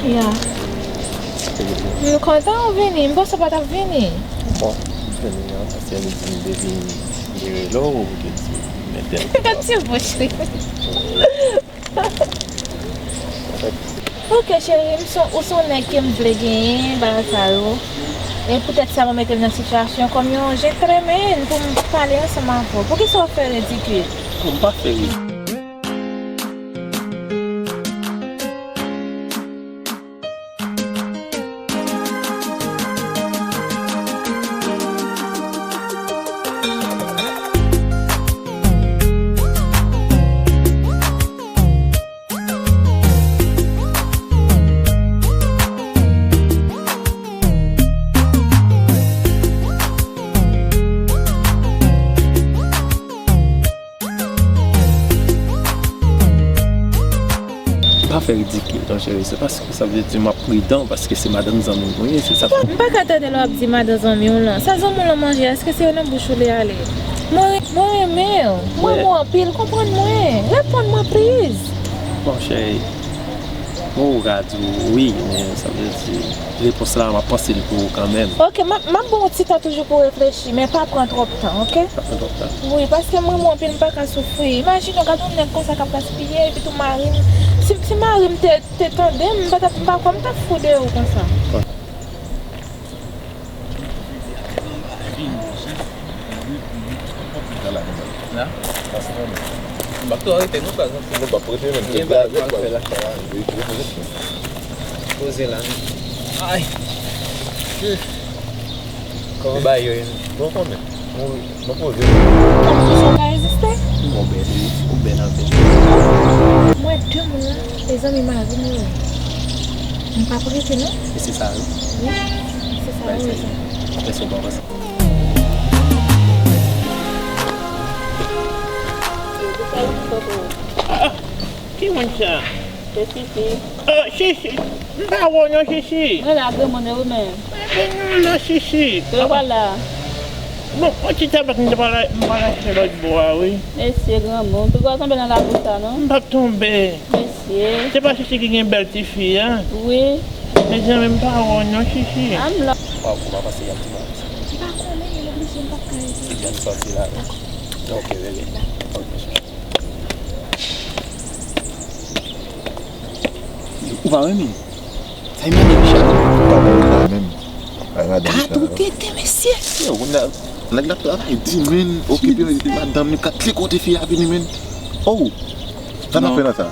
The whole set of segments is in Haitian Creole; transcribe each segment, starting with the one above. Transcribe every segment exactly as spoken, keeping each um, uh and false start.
Ya. M kontan ou vini. M panse w pa t ap vini. Bon, m vini an, paske m di m te vin, m te rele w, ou te di m entèl. Gad ti bouch li. Ok, cheri, m se, ou se yon nèg ke m vle genyen, bagay sa yo. E poutèt sa, mwen mete m nan sitiyasyon kòm yon jentleman pou m pale ansanm avè w. Poukisa w fè ridikil? Bon, m pa fè ridikil. Pa fè ridikil, non, cheri. Se paske sa vle di m ap pridan, paske se madanm zanmi m ou ye, se sa. M pa ka tande lè w ap di madanm zanmi w lan. Sa zanmi w lan manje a, èske se nan bouch ou li ale? Mwen, mwen renmen w. Mwen renmen w anpil, konprann mwen. Reponn mwen, please. Bon, cheri, bon, ou ka di wi, men sa vle di repons la, m ap panse l pou ou kanmenm. Ok, m ap, m ap ba w yon ti tan toujou pou w reflechi, men pa pran twòp tan, ok? Pa pran twòp tan. Wi, paske m renmen w anpil, m pa ka soufri. Imajine w gade yon nèg konsa k ap gaspiye, epi tou mari m. Si, si mari m te, te tande m, m pa t ap, m pa kwè m t ap fou de ou konsa. La? M ap tou arete non, pa egzanp. Non, pa prete, men gen bagay pou al fè lakay la. Poze la non. Ay. Kòman bagay yo ye? Bon, kòman? Mwen poze. Kòman sa w ka reziste? Ou bèl, wi. Ou bèl anpil. Mwen de moun lan, e zanmi mari m yo ye. M p ap rete non. E se sa wi. Wi, se sa wi. Mèsi. Mèsi w pa panse. Ah, ki moun sa? Se Chichi. Oh, Chichi. M pa wè w non, Chichi. Mwen la, granmoun, e ou menm? Mwen vin non, Chichi. Kote w pral la? Bon, yon ti tabak m te pral, m pral achte lòt bò a, wi. Mesye granmoun, piga w tonbe nan labou sa, non? M p ap tonbe. Mesye. Se pa Chichi ki gen bèl tifi a? Wi. Mezanmi, m pa wè w non, Chichi. A m la. Waw, kouman pase y ap di mwen sa? M pa konnen, men oblije m p ap ka rete. Ebyen, m sòti la. Ok, bebe. Ok, chouchou. Ou pa renmen? Sa e madan Richard. Pa renmen sa menm. Ay, madan Richard. Gad ou tete, mesye. Yo, kounye a, nèg la ap travay di, men, okipe madanm li, kat li kote fi a vini, men. Oh! Sa n ap fè nan sa?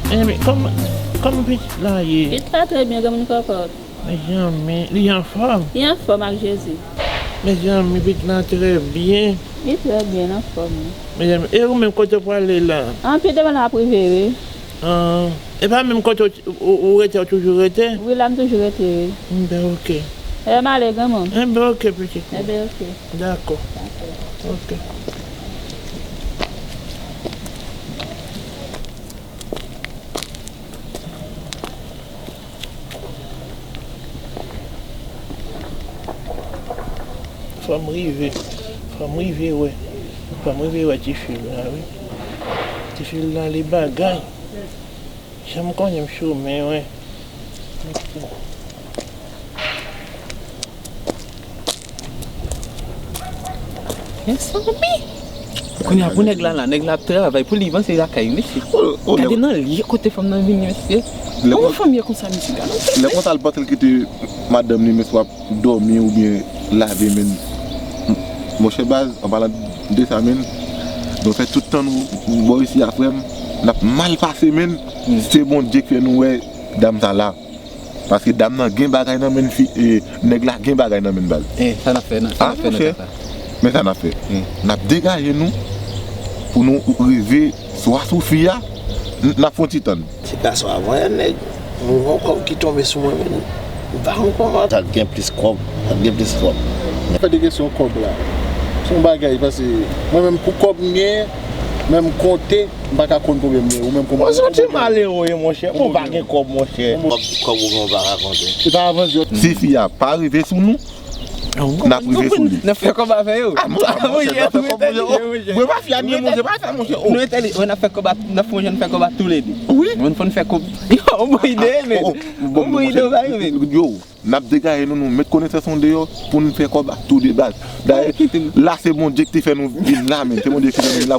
Enben, kòman, kòman pitit la ye? Pitit la trè byen, granmoun kòkòt. Mezanmi, li anfòm? Li anfòm ak Jezi. Mezanmi, pitit la trè byen. Li trè byen, anfòm, wi. Mezanmi, e ou menm, kote w prale la? Anpi devan la ap rive, wi. Ah, e pa menm kote w, w, w rete, w toujou rete? Wi, la m toujou rete, wi. Enben, ok. Enben, m ale, granmoun. Enben, ok, pitit. Enben, ok. Dakò. Dakò. Ok. Fò m rive, fò m rive wè, fò m rive wè tifi l la, wi. Tifi l la, li bagay. Jan m konnen m chome, wi. Mezanmi! Kounye a pou nèg la la, nèg la ap travay pou li, panse lakay, mesye. Gade nan lye kote fanm nan vini, mesye. Kòman fanm ye konsa, mesye, gade. Lè konsa, l panse l kite madanm li, mesye, w ap dòmi oubyen lave, men. Monchè baz, an palan de sa, men, nou fè tout tan nou bò isi a, frè m, n ap mal pase, men. Se Bondye k fè nou wè dam sa la. Paske dam nan gen bagay nan men fi, e, nèg la gen bagay nan men baz. Eh, sa n ap fè nan, sa n ap fè nan ka sa? Men sa n ap fè. N ap degaje nou pou nou rive swa sou fi a, n, n ap fè yon ti tann. Se pa swa avanyè nèg. Mwen gon kòb ki tonbe sou mwen, men m pa konn kòman. Sa gen plis kòb, sa gen plis kòb. Fè de kesyon kòb la. Se yon bagay, paske mwen menm pou kòb m genyen, Menm konte, m pa ka konn konbyen m gen. Ou menm konbyen? Ou se yon ti malere, monchè. Ou pa gen kòb, monchè. Kòb, kòb ou gen, ou pa ka konte. Se pa avanse yo. Tifi a pa rive sou nou. N ap rive sou li. N ap fè kòb avè yo. Ah, mon, ah, monchè, n ap fè kòb, monchè. Mwen pa fè anyen, monchè, pa fè, monchè. Nou entèlijan, n ap fè kòb, n ap fè kòb toulède. Wi. Mwen fò n fè kòb. Yo, bon ide, men. Bon ide, men. Yo, n ap degaje nou, nou met konesans nou deyò pou n fè kòb tou de baz. Dayè, la se Bondye ki te fè nou vin la, men. Se Bondye ki te fè nou vin la.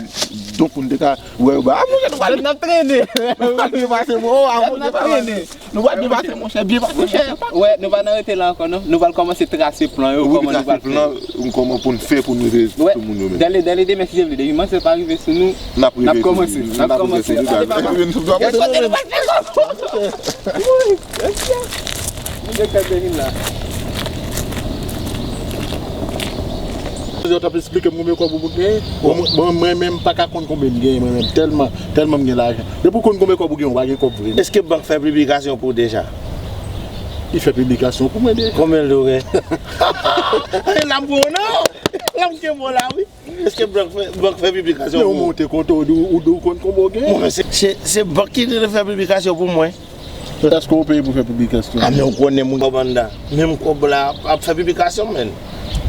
Donk, pou n te ka wè yo ba. Ah, monchè, nou pral. N ap trennen. Nou pral depase, bon, ah, monchè, n ap trennen. Nou pral depase, monchè, byen pase, monchè. Wè, nou pa nan rete la ankò, non. Nou pral kòmanse trase plan yo, kòman nou pral fè. Plan, kòman pou n fè pou nou rive sou moun yo menm. Dèlè, dèlè demen, si Dye vle, depi manzè pa rive sou nou, n ap kòmanse. N ap kòmanse. N ap rive sou nou. Gade, nou pral fè kòb. Wi, mesye. Moun de kèk de vin la. Yo t ap eksplike m konbyen kòb ou genyen. Bon, mwen, mwen menm, m pa ka konn konbyen m genyen, mwen menm. Tèlman, tèlman m gen lajan. Depi w konn konbyen kòb ou genyen, ou pa gen kòb vre. Èske bank fè piblikasyon pou w deja? Li fè piblikasyon pou mwen deja. Konbyen l ou gen? E la m pran w non! La m kenbe w la, wi. Èske bank fè, bank fè piblikasyon pou ou? Men ou monte kote w, ou, ou, ou konn konbyen w gen? Bon, men se, se, se bank ki te fè piblikasyon pou mwen. Èske w peye pou fè piblikasyon? A, men ou konnen moun kòb anndan. Menm kòb la ap fè piblikasyon, men.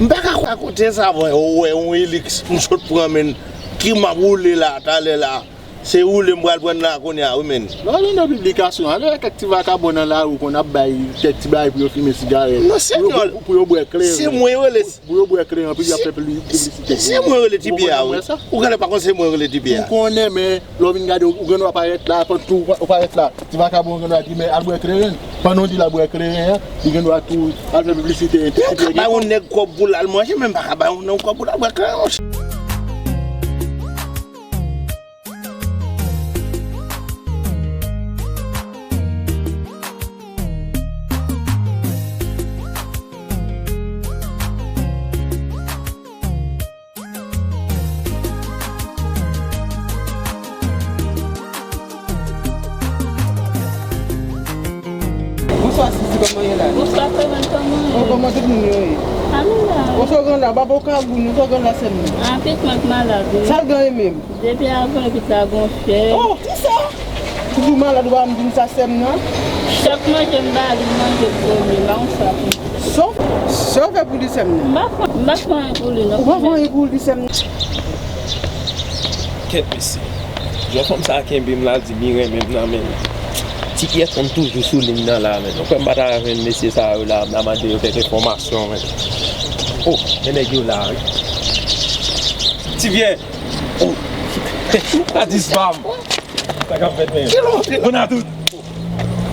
M pa ka kwè kote sa, mwen, ou wè, yon Hilux, m sot pran, men, ki m ap woule la, talè la. Se woule m pral pran la kounye a, wi, men. Lè w ale nan piblikasyon, ale wè kèk ti vakabon nan lari w konn ap bay kèk ti bagay pou yo fimen sigarèt. Non, senyò. Pou yo, pou, pou yo bwè kleren. Se mwen yo rele. Pou yo bwè kleren, pou y ap fè piblisite. Se mwen yo rele ti pye a, wi. Ou konn wè sa? Ou genlè pa konn se mwen yo rele ti pye a. Ou konnen, men, lè w vin gade, ou, ou gen dwa parèt la, pandan tou ou parèt la. Ti vakabon gen dwa di, men al bwè kleren. Pandan w di l al bwè kleren an, li gen dwa tou al fè piblisite. Men m ka bay yon nèg kòb pou l al manje, men m pa ka bay yon nèg kòb pou l al bwè kleren, monchè. Bonswa, Sisi, kòman ye la? Bonswa, Fèmen, kòman ye? Oh, kòman tout moun yo ye? Ann la. Ou sot gran la, baba w ka gou nou, sot gran la, sè m nan. Ah, pitit mwen k malad, wi. Sa l genyen menm? Depi avan, pitit la gon fyèv. Oh, kisa? Toujou malad, ou pa di m sa, sè m nan? Chak manje m ba li, li manje l premye, m pa konn sa pou li. Sa w, sa w fè pou li, sè m nan? M pa fè, m pa fè anyen pou li, non. Ou pa fè anyen pou li, sè m nan? Kèt mesye. Jan fanm sa a kenbe m la, l di li renmen m nan, men ti Pyè konn toujou sou liy nan la, men. Ou kwè m pa ta jwenn mesye sa yo la, m ta mande yo kèk enfòmasyon, men. Oh, men nèg yo la, wi. Ti Pyè! Oh! Ou ka dispa m! Sa k ap fèt, men? Bon a tout!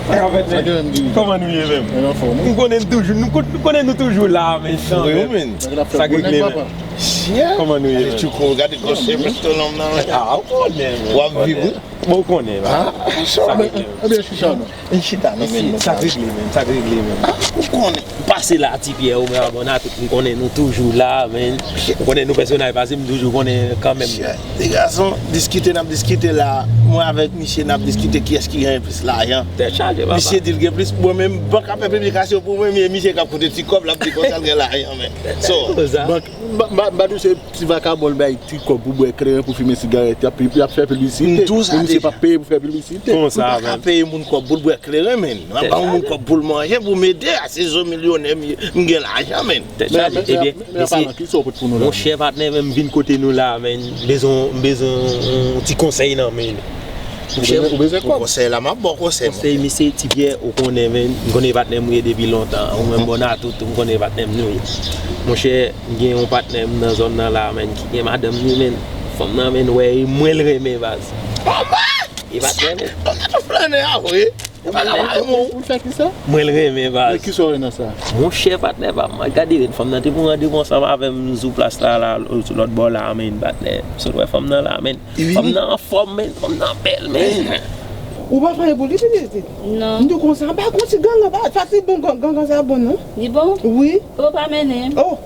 Sa k ap fèt, men? Kòman nou ye, menm? M konnen nou toujou, nou kon-, nou konnen nou toujou la, men. Sa k regle, men? Kòman nou ye, men? Gade kòse pistol nonm nan, men. Ah, ou konnen, men. W ap viv, wi. Bon, ou konnen, men. Sa k regle, men? Ebyen, chita non. N chita non, men. Sa k regle, men. Sa k regle, men. Ou konnen. Pase la, Ti Pyè, ou mwen abòne a tout, m konnen nou toujou la, men. M konnen nou pèsonaj pase, m toujou konnen kanmenm. Ti gason, diskite n ap diskite la, mwen avèk misye n ap diskite kiyès ki genyen plis lajan. Tèt chaje, papa. Misye di l gen plis, mwen menm, bank ap fè piblikasyon pou mwen, men misye k ap konte ti kòb, l ap di konsa l gen lajan, men. So, bank, m pa, m pa, m pa di w se ti vakabon l bay ti kòb pou bwè kleren, pou fimen sigarèt, y ap, y ap fè piblisite. Men misye p ap peye pou fè piblisite. Konsa, men. Ou pa ka peye moun kòb pou l bwè kleren, men. Mwen ba yon moun kòb pou l manje, pou m ede a sezon milyonè, m, m gen lajan, men. Tèt chaje. Ebyen, mesye, monchè patnè, men m vin kote nou la, men m bezwen, m bezwen yon ti konsèy nan men nou. Monchè, ou bezwen kòb? Konsèy la, m ap ba w konsèy, monchè. Konsèy, mesye, Ti Pyè, ou konnen, men, m konnen patnè m ye depi lontan. Ou menm, bon a tout, m konnen patnè m nou ye. Monchè, m gen yon patnè m nan zòn nan la, men, ki gen madanm li, men. Fanm nan, men, wè, e mwen l renmen, baz. E patnè, men. Ou flannè a vre? Ou fè kisa? Mwen l renmen, baz. Men kisa w wè nan sa? Monchè, patnè pa m, gade, fanm nan te pran randevou ansanm avè m sou plas la, la, sou lòt bò la, men, patnè. M sot wè fanm nan la, men. Fanm nan anfòm, men. Fanm nan bèl, men. Ou pa fè anyen pou li, pitit? Non. M di w konsa, m pa konn si gangan pa, pa ti bon, gan-, gangan sa bon, non? Li bon? Wi. Ou pa mennen. Oh!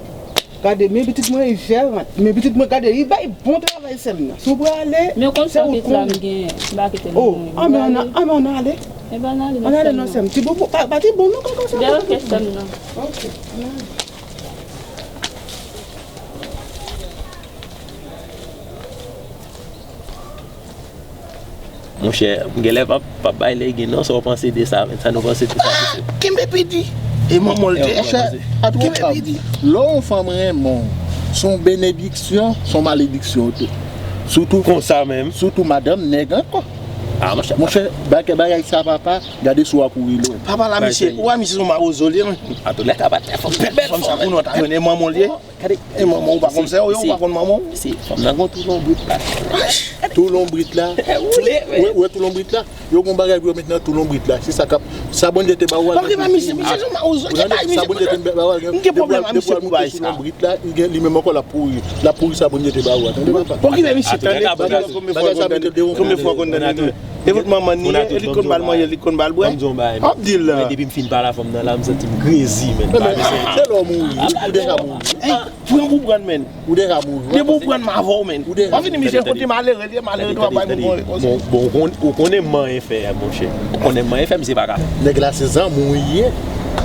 Gade, men pitit mwen, li jèran. Men pitit mwen, gade, li bay bon travay, sè m nan. Si w prale, men w konn sa w konnen. Sèvis la m gen, m pa kite l mouri. Oh, anben, ann ale. Enben, ann ale, ann ale, non, sè m. Ti bon, pa, pa ti bon, non, kòkò, sè m. Enben, ok, sè m nan. Ok, ann ale. Monchè, m genlè p ap, p ap bay legen non, sa w panse de sa, menn? Sa nou panse de sa, mesye? Kenbe pidi. E manman l te. Monchè, atwoutab, lè yon fanm renmen w, se yon benediksyon, se yon malediksyon tou. Sitou konsa menm. Sitou madanm nèg ankò. Ah, monchè. Monchè, bagay, bagay sa papa, gade si w a kouri lwen. Papa la, misye, ou a misye se yon mawozo li ye, men. Antoulèka, pa tè fòm, bèl fòm sa pou nou ta jwenn, e manman w li ye. Gade. E manman w pa konn sè w, ou pa konn manman w. Se fanm nan gon tou lonbrit la. Tou lonbrit la. Ou wè tou lonbrit la? Yo gon bagay pou yo met nan tou lonbrit la. Se sa k ap, sa Bondye te ba ou a. Pòkipe misye, misye se yon mawozo. Sa Bondye te ba ou a. M gen pwoblèm ak misye pou bagay sa. Li menm ankò l ap pouri. L ap pouri sa Bondye te ba ou a. Tande papa. Pòkipe misye, tande. Bagay sa mete l dewo. Konbyen fwa w konn tande nou? E pou manman ni, e li konn ba l manje, li konn ba l bwè. M ap di l la. Depi m fin pale a fanm nan la, m santi m krezi, menn. Se lè w mouri, ou deja mouri. Pran pou pran, menn. Ou deja mouri. Depi w pran, m avè w, menn. W ap vini, misye, kote malere li ye, malere tou ap bay pou mwen. Bon, bon, ou konnen m manyen fè, monchè. Ou konnen m manyen fè, misye pa ka. Nèg la se zanmi w li ye.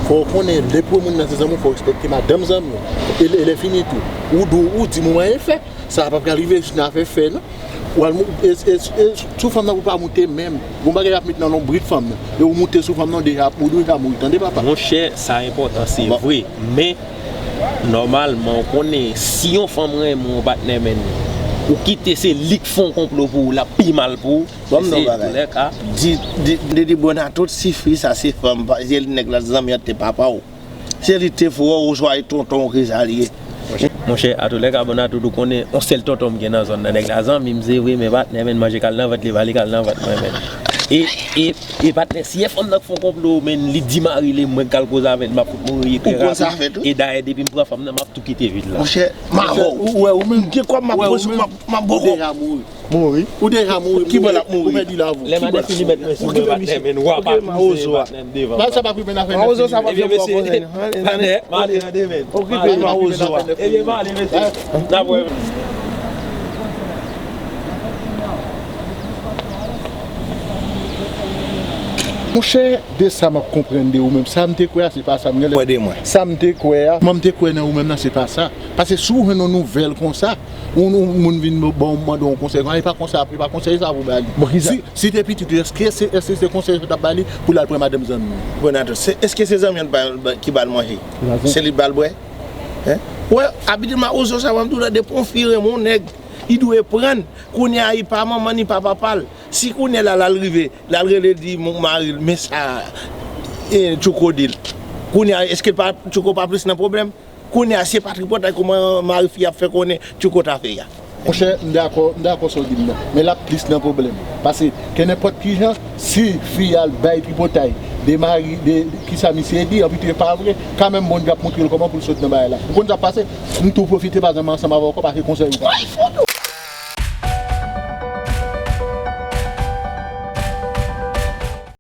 Fò w konnen, depi w moun nan se zanmi w, fò w respekte madanm zanmi w. E lè fini tou. Ou di, ou di m ou manyen fè. Sa p ap ka rive jis nan afè fè non. W al mou- e, e, e, sou fanm nan pou pa moute menm. Gon bagay y ap met nan lonbrit fanm nan. E ou moute sou fanm nan, ou deja, ou deja mouri. Tande papa. Monchè, sa enpòtan, se vre. Men, nòmalman, ou konnen, si yon fanm renmen yon patnè, menn, ou kite se li k fè yon konplo pou ou, l ap pi mal pou ou. Ban m non bagay. Di, di, di, di bon a tout sifi, sa se fanm, pa, se nèg la, zanmi an te papa w. Se li te frè w oswa e tonton w ki sa li ye. Monchè, atoulèka, bon, atout ou konnen, yon sèl tonton m gen nan zòn nan. Nèg la zanmi m, se vre, men patnè, menn, manje k al nan vant li, vale k al nan vant mwen, menn. E, e, e patnè, si e fanm nan k fè yon konplo, menn, li di mari li, mwen k al koze avè l, m ap fout mouri, e trè rapid. E dayè, depi m pran fanm nan, m ap tou kite vil la. Monchè, m avè w. Ou wè, ou menm. M gen kòb, m ap poze, m ap, m ap ba w kòb. Ou deja mouri. Mouri. Ou deja mouri. Ki bò l ap mouri? Ou pèdi lavi w. Lè madanm fini met men sou mwen, patnè, men w ap akize patnè m devan. Bagay sa p ap rive nan afè nèf minit. Mawozo sa p ap janm fè w pwoblèm. Patnè, m ale nan demen. Okipe mawozo a. Ebyen, m ale, mesye. N ap wè. Monchè, de sa m ap konprann de ou menm, sa m te kwè a, se pa sa m genlè. Kwè de mwen. Sa m te kwè a, kòman m te kwè nan ou menm nan, se pa sa. Paske si w jwenn yon nouvèl konsa, yon, yon moun vin ba w mande yon konsèy, e pa konsèy, e pa konsèy sa pou ba li. Bon, kisa? Si, si te pitit ou, èske se, èske se konsèy sa w t ap ba li pou l al pran madanm zanmi w? Bon, atann, se, èske se zanmi an ki ba l manje? Se li k ba l bwè? Hein? Wè, abitid mawozo sa, m ap di w la, depi yon fi renmen yon nèg, li dwe pran l. Kounye a, li pa manman, li pa papa l. Si kounye a la, l al rive, l al rele, di mari l, men sa, e, Tchouko di l. Kounye a, èske pa, Tchouko pa plis nan pwoblèm? Kounye a, se pa tripotay kòman mari fi a ap fè konnen Tchouko ta fè a. Monchè, m dakò, m dakò sa w di m nan. Men l ap plis nan pwoblèm. Paske, kenenpòt ki jan, si fi a al bay tripotay de mari, de, kisa misye di, anpi tou e pa vre, kanmenm Bondye ap montre l kòman pou l sot nan bagay la. Ou konn sa k pase? M tou pwofite pa zanmi ansanm avè w ankò, paske konsèy ou pa.